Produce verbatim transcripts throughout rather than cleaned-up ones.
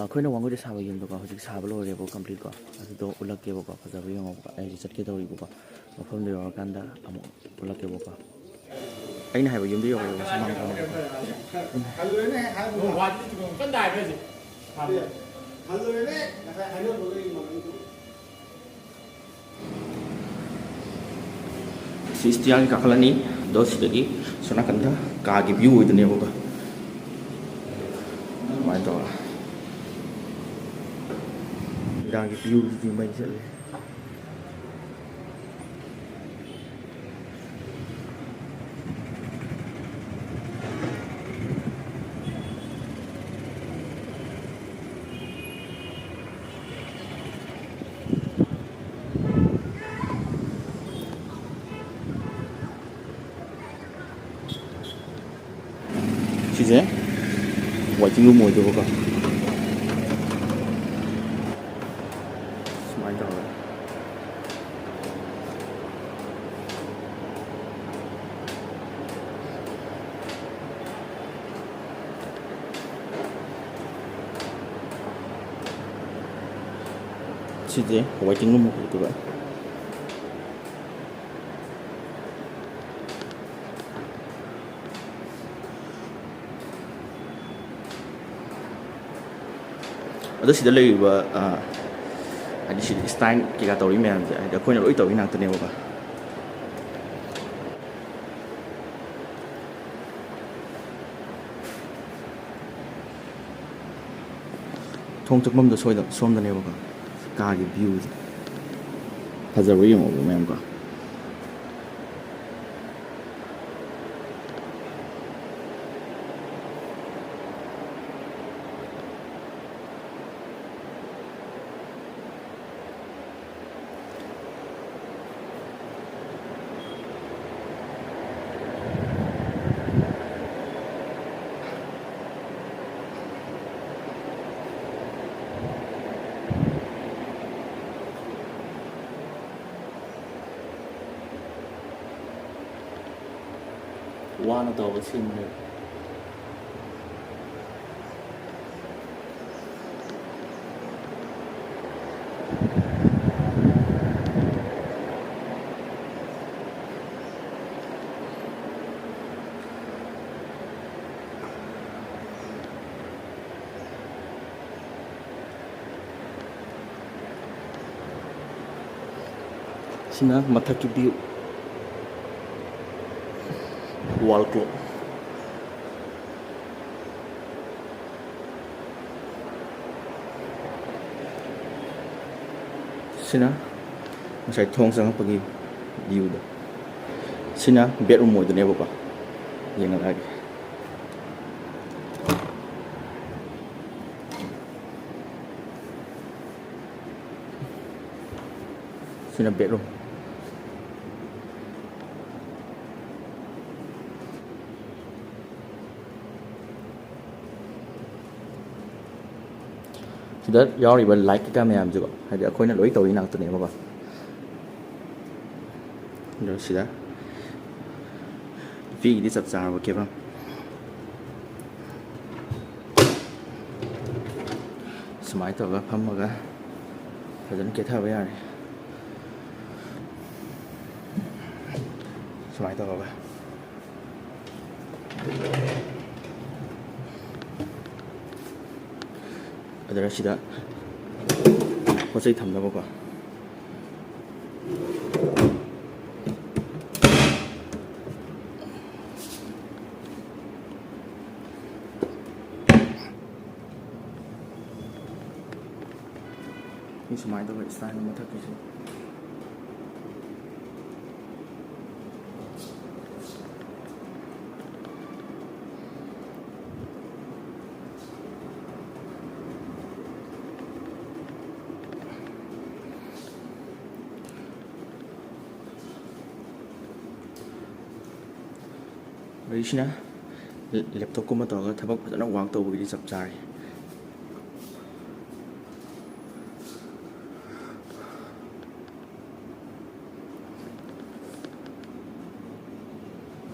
ꯑꯩꯈꯣꯏꯅ ꯋꯥꯡꯒꯣꯏꯗ ꯁꯥꯕ ꯌꯨꯝꯗꯣꯀꯣ, ꯍꯧꯖꯤꯛ ꯁꯥꯕ ꯂꯣꯏꯔꯦꯕꯀꯣ, complete ꯀꯣ꯫ ꯑꯗꯨꯗꯣ ꯎꯠꯂꯛꯀꯦꯕꯀꯣ, ꯐꯖꯕ꯭ꯔꯥ ꯌꯦꯡꯉꯣꯕꯀꯣ꯫ ꯑꯩ ꯍꯧꯖꯤꯛ ꯆꯠꯀꯦ ꯇꯧꯔꯤꯕꯀꯣ, ꯃꯐꯝꯗꯣ ꯌꯧꯔꯀꯥꯟꯗ ꯑꯃꯨꯛ ꯎꯠꯂꯛꯀꯦꯕꯀꯣ꯫ ꯑꯩꯅ ꯍꯥꯏꯕ ꯌꯨꯝꯗꯣ ꯌꯧꯔꯦꯕ, ꯁꯨꯃꯥꯡ ꯊꯣꯡ꯫ ꯁꯤ ꯏꯁꯇꯤꯌꯥꯔꯒꯤ ꯀꯥꯈꯠꯂꯅꯤ, ꯑꯗꯣ ꯁꯤꯗꯒꯤ ꯁꯣꯝ ꯅꯥꯀꯟꯗ ꯀꯥꯒꯤ view ꯑꯣꯏꯗꯣꯏꯅꯦꯕꯀꯣ꯫ ꯑꯗꯨꯃꯥꯏꯅ ꯇꯧꯔꯒ ꯅꯨꯡꯗꯥꯡꯒꯤ viewꯗꯨꯗꯤ ꯃꯩ ꯆꯠꯂꯦ꯫ ꯁꯤꯁꯦ waiting room ꯑꯣꯏꯗꯣꯏꯕꯀꯣ꯫ ꯁꯨꯃꯥꯏꯅ ꯇꯧꯔꯒ꯫ ꯁꯤꯁꯦ waiting room ꯑꯣꯏꯗꯣꯏꯕ꯫ ꯑꯗꯣ ꯁꯤꯗ ꯂꯩꯔꯤꯕ, ꯑ, ꯍꯥꯏꯗꯤ ꯁꯤꯗ ꯁ꯭ꯇꯥꯏꯟ ꯀꯩꯀꯥ ꯇꯧꯔꯤ ꯃꯌꯥꯝꯁꯦ, ꯍꯥꯏꯗꯤ ꯑꯩꯈꯣꯏꯅ ꯂꯣꯏ ꯇꯧꯔꯤ ꯉꯥꯛꯇꯅꯦꯕꯀꯣ꯫ ꯊꯣꯡ ꯆꯪꯐꯝꯗꯣ ꯁꯣꯏꯗ-, ꯁꯣꯝꯗꯅꯦꯕꯀꯣ꯫ ꯀꯥꯒꯤ viewꯁꯦ ꯐꯖꯕ꯭ꯔꯥ ꯌꯦꯡꯉꯣꯕ ꯃꯌꯥꯝꯀꯣ꯫ ꯋꯥꯅ ꯇꯧꯔꯒ ꯁꯦꯝꯕꯅꯦꯕ꯫ ꯁꯤꯅ ꯃꯊꯛꯀꯤ view, wall clock꯫ ꯁꯤꯅ ꯉꯁꯥꯏ ꯊꯣꯡ ꯆꯪꯉꯛꯄꯒꯤ viewꯗꯣ꯫ ꯁꯤꯅ bedroom ꯑꯣꯏꯗꯣꯏꯅꯦꯕꯀꯣ꯫ ꯌꯦꯡꯍꯜꯂꯛꯑꯒꯦ꯫ ꯁꯤꯅ bedroom꯫ ꯁꯤꯗ ꯌꯥꯎꯔꯤꯕ light ꯀꯩꯀꯥ ꯃꯌꯥꯝꯁꯤꯀꯣ, ꯍꯥꯏꯗꯤ ꯑꯩꯈꯣꯏꯅ ꯂꯣꯏ ꯇꯧꯔꯤ ꯉꯥꯛꯇꯅꯦꯕꯀꯣ꯫ ꯑꯗꯣ ꯁꯤꯗ ꯅꯨꯄꯤꯒꯤꯗꯤ ꯆꯞ ꯆꯥꯔꯕ cabin꯫ ꯁꯨꯃꯥꯏꯅ ꯇꯧꯔꯒ ꯐꯝꯃꯒ ꯐꯖꯅ ꯀꯦꯊꯕ ꯌꯥꯔꯦ꯫ ꯁꯨꯃꯥꯏꯅ ꯇꯧꯔꯒ꯫ ꯑꯗꯨꯅ ꯁꯤꯗ ꯄꯣꯠ ꯆꯩ ꯊꯝꯅꯕꯀꯣ꯫ ꯁꯤ ꯁꯨꯃꯥꯏꯅ ꯇꯧꯕ style ꯃꯊꯛꯀꯤꯁꯦ꯫ ꯋꯥꯔꯤꯁꯤꯅ laptop ꯀꯨꯝꯕ ꯇꯧꯔꯒ ꯊꯕꯛ ꯐꯖꯅ work ꯇꯧꯕꯒꯤꯗꯤ ꯆꯞ ꯆꯥꯔꯦ꯫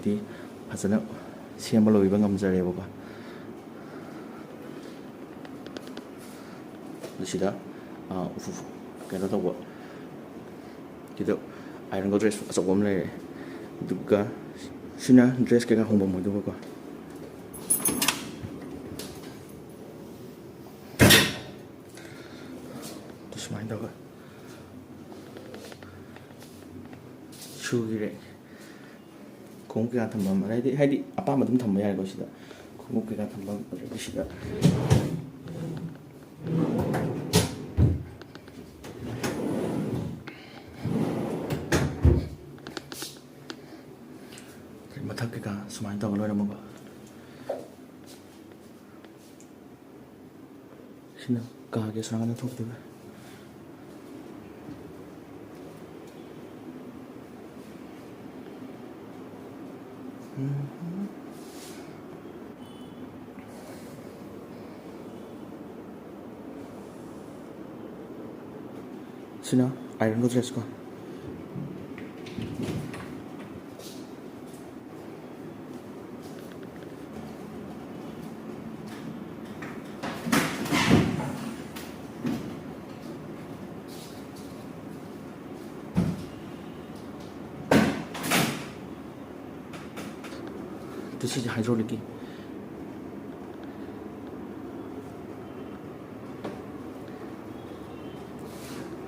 ꯗꯤ ꯐꯖꯅ ꯁꯦꯝꯕ ꯂꯣꯏꯕ ꯉꯝꯖꯔꯦꯕꯀꯣ꯫ ꯑꯗꯨ ꯁꯤꯗ, ꯑꯥ, ꯎꯐꯨ-, ꯀꯩꯅꯣ ꯇꯧꯕ, ꯁꯤꯗ iron Godrej ꯑꯆꯧꯕ ꯑꯃ ꯂꯩꯔꯦ꯫ ꯑꯗꯨꯒ ꯁꯤꯅ dress ꯀꯩꯀꯥ ꯍꯣꯡꯐꯝ ꯑꯣꯏꯗꯧꯕꯀꯣ꯫ ꯑꯗꯨ ꯁꯨꯃꯥꯏꯅ ꯇꯧꯔꯒ ꯁꯨꯒꯤ ꯔꯦꯛ, ꯈꯣꯡꯎꯞ ꯀꯩꯀꯥ ꯊꯝꯐꯝ, ꯑꯗꯩꯗꯤ ꯍꯥꯏꯗꯤ ꯑꯄꯥꯝꯕ ꯑꯗꯨꯝ ꯊꯝꯕ ꯌꯥꯔꯦꯀꯣ ꯁꯤꯗ꯫ ꯈꯣꯡꯎꯞ ꯀꯩꯀꯥ ꯊꯝꯐꯝ, ꯑꯗꯒꯤ ꯁꯤꯗ ꯃꯊꯛ ꯀꯩꯀꯥ ꯁꯨꯃꯥꯏꯅ ꯇꯧꯔ ꯂꯣꯏꯅꯃꯛ꯫ ꯁꯤꯅ ꯀꯥꯒꯤ ꯑꯁꯣꯝ ꯅꯥꯀꯟꯗ ꯊꯣꯛꯈꯤꯗꯣꯏꯕ꯫ ꯁꯤꯅ ꯑꯥꯏꯔꯟ ꯒꯣꯗ꯭ꯔꯦꯖ ꯀꯣ꯫ ꯑꯗꯨ ꯁꯤꯁꯦ ꯍꯥꯏꯗ꯭ꯔꯣꯂꯤꯛꯀꯤ꯫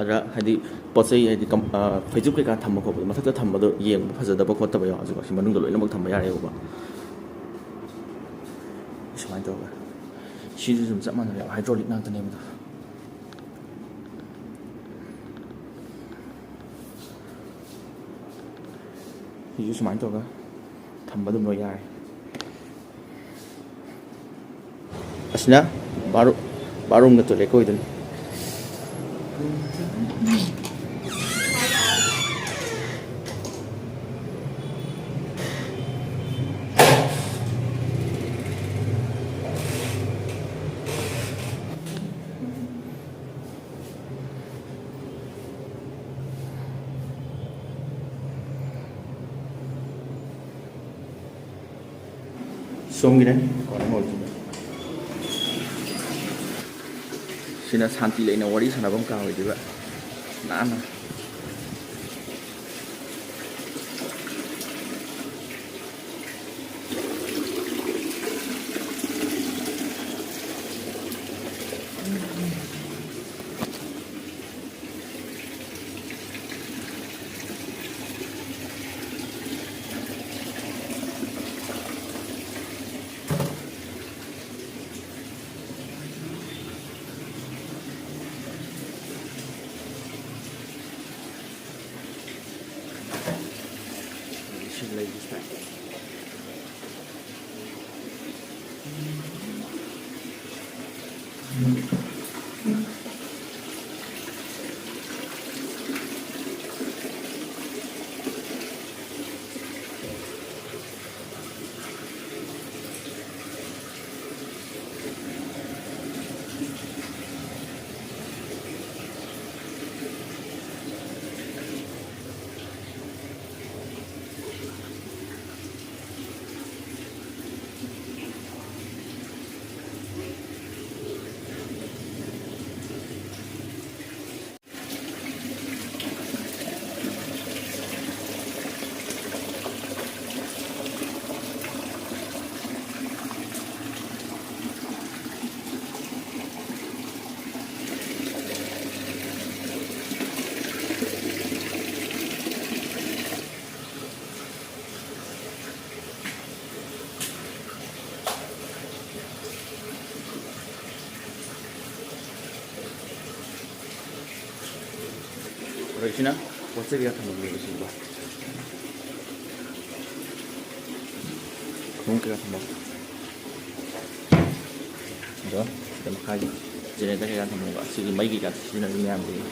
ꯑꯗ ꯍꯥꯏꯗꯤ ꯄꯣꯠ ꯆꯩ ꯍꯥꯏꯗꯤ ꯀꯝ-, ꯑ, ꯐꯩꯖꯨꯞ ꯀꯩꯀꯥ ꯊꯝꯕ ꯈꯣꯠꯄꯗꯣ, ꯃꯊꯛꯇ ꯊꯝꯕꯗꯣ ꯌꯦꯡꯕ ꯐꯖꯗꯕ ꯈꯣꯠꯇꯕ ꯌꯥꯎꯔꯁꯨꯀꯣ, ꯁꯤ ꯃꯅꯨꯡꯗ ꯂꯣꯏꯅꯃꯛ ꯊꯝꯕ ꯌꯥꯔꯦꯕꯀꯣ꯫ ꯁꯨꯃꯥꯏꯅ ꯇꯧꯔꯒ ꯁꯤꯁꯨ ꯑꯗꯨꯝ ꯆꯞ ꯃꯥꯟꯅꯔꯦ, ꯍꯥꯏꯗ꯭ꯔꯣꯂꯤꯛ ꯉꯥꯛꯇꯅꯦꯕ ꯑꯗꯣ꯫ ꯁꯤꯁꯨ ꯁꯨꯃꯥꯏꯅ ꯇꯧꯔꯒ ꯊꯝꯕ ꯑꯗꯨꯝ ꯂꯣꯏ ꯌꯥꯔꯦ꯫ ꯑꯁꯤꯅ ꯕꯥꯔꯣ-, ꯕꯥꯠꯔꯨꯝꯒ ꯇꯣꯏꯂꯦꯠꯀ ꯑꯣꯏꯗꯣꯏꯅꯤ꯫ ꯁꯣꯝꯒꯤꯅꯦ꯫ ꯁꯤꯅ ꯁꯥꯟꯇꯤ ꯂꯩꯅ ꯋꯥꯔꯤ ꯁꯥꯟꯅꯐꯝ ꯀꯥ ꯑꯣꯏꯗꯣꯏꯕ꯫ ꯅꯥꯟꯅ꯫ ꯍꯧꯖꯤꯛꯁꯤꯅ ꯄꯣꯠ ꯆꯩ ꯀꯩꯀꯥ ꯊꯝꯐꯝꯅꯦꯕ ꯁꯤꯀꯣ꯫ ꯈꯣꯡꯎꯞ ꯀꯩꯀꯥ ꯊꯝꯐꯝ꯫ ꯑꯗꯣ ꯁꯤꯗ ꯃꯈꯥꯒꯤ generator ꯀꯩꯀꯥ ꯊꯝꯃꯒ ꯁꯤꯒꯤ ꯃꯩ ꯀꯩꯀꯥ ꯁꯤꯖꯤꯟꯅꯔꯤ ꯃꯌꯥꯝꯁꯤꯒꯤ꯫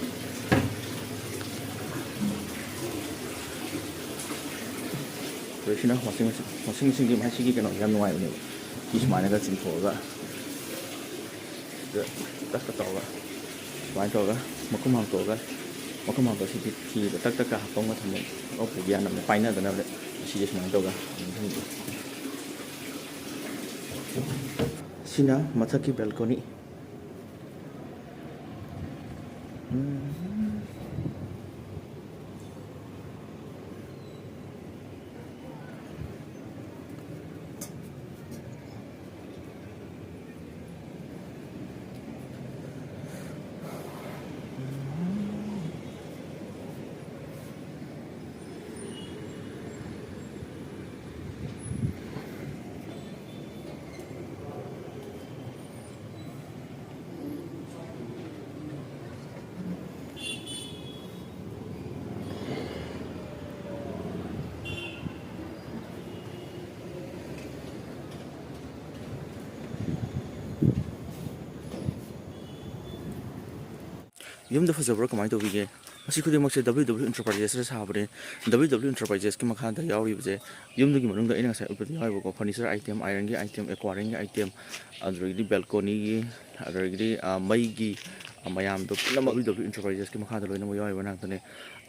ꯍꯧꯖꯤꯛꯁꯤꯅ washing machine, washing machineꯒꯤ ꯃꯥꯏꯁꯤꯒꯤ ꯀꯩꯅꯣꯁꯦ ꯌꯥꯝ ꯅꯨꯡꯉꯥꯏꯕꯅꯦꯕ꯫ ꯁꯤ ꯁꯨꯃꯥꯏꯅꯒ ꯆꯤꯡꯊꯣꯛꯑꯒ ꯁꯤꯗ ꯇꯛꯀ ꯇꯧꯔꯒ ꯁꯨꯃꯥꯏꯅ ꯇꯧꯔꯒ ꯃꯈꯨꯝ ꯍꯥꯡꯇꯣꯛꯑꯒ, ꯃꯈꯨꯝ ꯍꯥꯡꯇꯣꯛꯑꯒ ꯁꯤ ꯐꯤ-, ꯐꯤꯗꯣ ꯇꯛ ꯇꯛꯀ ꯍꯥꯞꯄ ꯃꯇꯝꯗ ꯂꯧ ꯄꯨꯕ ꯌꯥꯅꯕ ꯄꯥꯏꯅꯗꯅꯕ ꯁꯤꯁꯦ ꯁꯨꯃꯥꯏꯅ ꯇꯧꯔꯒ꯫ ꯁꯤꯅ ꯃꯊꯛꯀꯤ balcony꯫ ꯌꯨꯝꯗ ꯐꯖꯕ꯭ꯔꯥ, ꯀꯃꯥꯏꯅ ꯇꯧꯕꯤꯒꯦ? ꯃꯁꯤ ꯈꯨꯗꯤꯡꯃꯛꯁꯦ W W Enterprises ꯇ ꯁꯥꯕꯅꯦ꯫ W W Enterprises ꯀꯤ ꯃꯈꯥꯗ ꯌꯥꯎꯔꯤꯕꯁꯦ ꯌꯨꯝꯗꯨꯒꯤ ꯃꯅꯨꯡꯗ ꯑꯩꯅ ꯉꯁꯥꯏ ꯎꯠꯄꯗ ꯌꯥꯎꯔꯤꯕꯀꯣ, furniture item, iron ꯒꯤ item, aquarium ꯒꯤ item, ꯑꯗꯨꯗꯒꯤꯗꯤ balcony ꯒꯤ, ꯑꯗꯨꯗꯒꯤꯗꯤ, ꯑ, ꯃꯩꯒꯤ, ꯑ, ꯃꯌꯥꯝꯗꯣ ꯄꯨꯝꯅꯃꯛ W W Enterprises ꯀꯤ ꯃꯈꯥꯗ ꯂꯣꯏꯅꯃꯛ ꯌꯥꯎꯔꯤꯕ ꯉꯥꯛꯇꯅꯦ꯫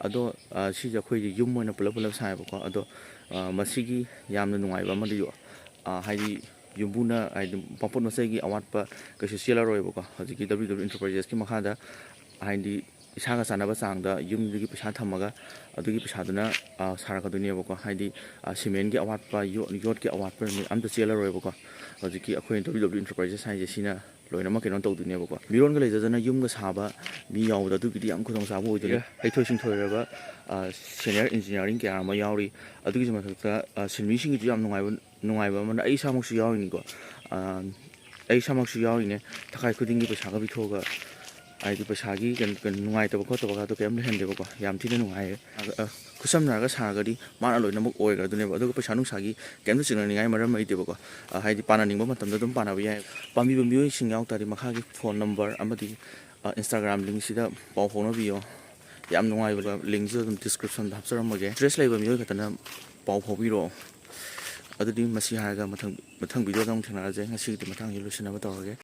ꯑꯗꯣ, ꯑ, ꯁꯤꯁꯦ ꯑꯩꯈꯣꯏꯁꯦ ꯌꯨꯝ ꯑꯣꯏꯅ ꯄꯨꯂꯞ ꯄꯨꯂꯞ ꯁꯥꯏꯌꯦꯕꯀꯣ꯫ ꯑꯗꯣ, ꯑ, ꯃꯁꯤꯒꯤ ꯌꯥꯝꯅ ꯅꯨꯡꯉꯥꯏꯕ ꯑꯃꯗꯤ, ꯑ, ꯍꯥꯏꯗꯤ ꯌꯨꯝꯕꯨꯅ, ꯍꯥꯏꯗꯤ ꯃꯄꯣꯠ ꯃꯆꯩꯒꯤ ꯑꯋꯥꯠꯄ ꯀꯩꯁꯨ ꯆꯦꯜꯂꯔꯣꯏꯕꯀꯣ꯫ ꯍꯧꯖꯤꯛꯀꯤ W W Enterprises ꯀꯤ ꯃꯈꯥꯗ, ꯍꯥꯏꯗꯤ ꯏꯁꯥꯒ ꯆꯥꯟꯅꯕ ꯆꯥꯡꯗ ꯌꯨꯝꯗꯨꯒꯤ ꯄꯩꯁꯥ ꯊꯝꯃꯒ ꯑꯗꯨꯒꯤ ꯄꯩꯁꯥꯗꯨꯅ, ꯑ, ꯁꯥꯔꯛꯀꯗꯣꯏꯅꯦꯕꯀꯣ꯫ ꯍꯥꯏꯗꯤ, ꯑ, cement ꯀꯤ ꯑꯋꯥꯠꯄ, ꯌꯣꯠ, ꯌꯣꯠꯀꯤ ꯑꯋꯥꯠꯄ ꯑꯝꯇ ꯆꯦꯜꯂꯔꯣꯏꯕꯀꯣ꯫ ꯍꯧꯖꯤꯛꯀꯤ ꯑꯩꯈꯣꯏ W W Enterprises ꯍꯥꯏꯁꯦ ꯁꯤꯅ ꯂꯣꯏꯅꯃꯛ ꯀꯩꯅꯣ ꯇꯧꯗꯣꯏꯅꯦꯕꯀꯣ꯫ ꯃꯤꯔꯣꯟꯒ ꯂꯩꯖꯗꯅ ꯌꯨꯝꯒ ꯁꯥꯕ ꯃꯤ ꯌꯥꯎꯕꯗꯣ ꯑꯗꯨꯒꯤꯗꯤ ꯌꯥꯝ ꯈꯨꯗꯣꯡꯆꯥꯕ ꯑꯣꯏꯗꯣꯏꯅꯦ꯫ ꯍꯩꯊꯣꯏ ꯁꯤꯡꯊꯣꯏꯔꯕ, ꯑ, senior engineering ꯀꯌꯥ ꯑꯃ ꯌꯥꯎꯔꯤ꯫ ꯑꯗꯨꯒꯤ ꯃꯊꯛꯇ, ꯑ, ꯁꯤꯟꯃꯤꯁꯤꯡꯒꯤꯁꯨ ꯌꯥꯝ ꯅꯨꯡꯉꯥꯏꯕ, ꯅꯨꯡꯉꯥꯏꯕ ꯑꯃꯅ ꯑꯩ ꯏꯁꯥꯃꯛꯁꯨ ꯌꯥꯎꯔꯤꯅꯤꯀꯣ꯫ ꯑ, ꯑꯩ ꯏꯁꯥꯃꯛꯁꯨ ꯌꯥꯎꯔꯤꯅꯦ꯫ ꯊꯈꯥꯏ ꯈꯨꯗꯤꯡꯒꯤ ꯄꯩꯁꯥꯒ ꯄꯤꯊꯣꯛꯑꯒ, ꯍꯥꯏꯗꯤ ꯄꯩꯁꯥꯒꯤ ꯀꯩꯅꯣ, ꯀꯩꯅꯣ ꯅꯨꯡꯉꯥꯏꯇꯕ ꯈꯣꯠꯇꯕꯒꯗꯣ ꯀꯩꯝ ꯂꯩꯍꯟꯗꯦꯕꯀꯣ꯫ ꯌꯥꯝ ꯊꯤꯅ ꯅꯨꯡꯉꯥꯏꯌꯦ꯫ ꯑ, ꯑ, ꯈꯨꯠꯁꯝꯅꯔꯒ ꯁꯥꯔꯒꯗꯤ ꯃꯥꯅ ꯂꯣꯏꯅꯃꯛ ꯑꯣꯏꯈ꯭ꯔꯗꯣꯏꯅꯦꯕ꯫ ꯑꯗꯨꯒ ꯄꯩꯁꯥ ꯅꯨꯡꯁꯥꯒꯤ ꯀꯩꯝꯇ ꯆꯤꯡꯅꯅꯤꯡꯉꯥꯏ ꯃꯔꯝ ꯂꯩꯇꯦꯕꯀꯣ꯫ ꯑ, ꯍꯥꯏꯗꯤ ꯄꯥꯅꯅꯤꯡꯕ ꯃꯇꯝꯗ ꯑꯗꯨꯝ ꯄꯥꯅꯕ ꯌꯥꯏ꯫ ꯄꯥꯝꯕꯤꯕ ꯃꯤꯑꯣꯏꯁꯤꯡ ꯌꯥꯎ ꯇꯥꯔꯗꯤ ꯃꯈꯥꯒꯤ phone number ꯑꯃꯗꯤ, ꯑ, Instagram link ꯁꯤꯗ ꯄꯥꯎ ꯐꯥꯎꯅꯕꯤꯌꯣ꯫ ꯌꯥꯝ ꯅꯨꯡꯉꯥꯏꯕ link ꯁꯨ ꯑꯗꯨꯝ description ꯗ ꯍꯥꯞꯆꯔꯝꯃꯒꯦ꯫ Interest ꯂꯩꯕ ꯃꯤꯑꯣꯏ ꯈꯛꯇꯅ ꯄꯥꯎ ꯐꯥꯎꯕꯤꯔꯛꯑꯣ꯫ ꯑꯗꯨꯗꯤ ꯃꯁꯤ ꯍꯥꯏꯔꯒ ꯃꯊꯪ, ꯃꯊꯪ video ꯗ ꯑꯃꯨꯛ ꯊꯦꯡꯅꯔꯁꯦ꯫ ꯉꯁꯤꯒꯤꯗꯤ ꯃꯇꯥꯡꯁꯤ ꯂꯣꯏꯁꯤꯟꯅꯕ ꯇꯧꯔꯒꯦ꯫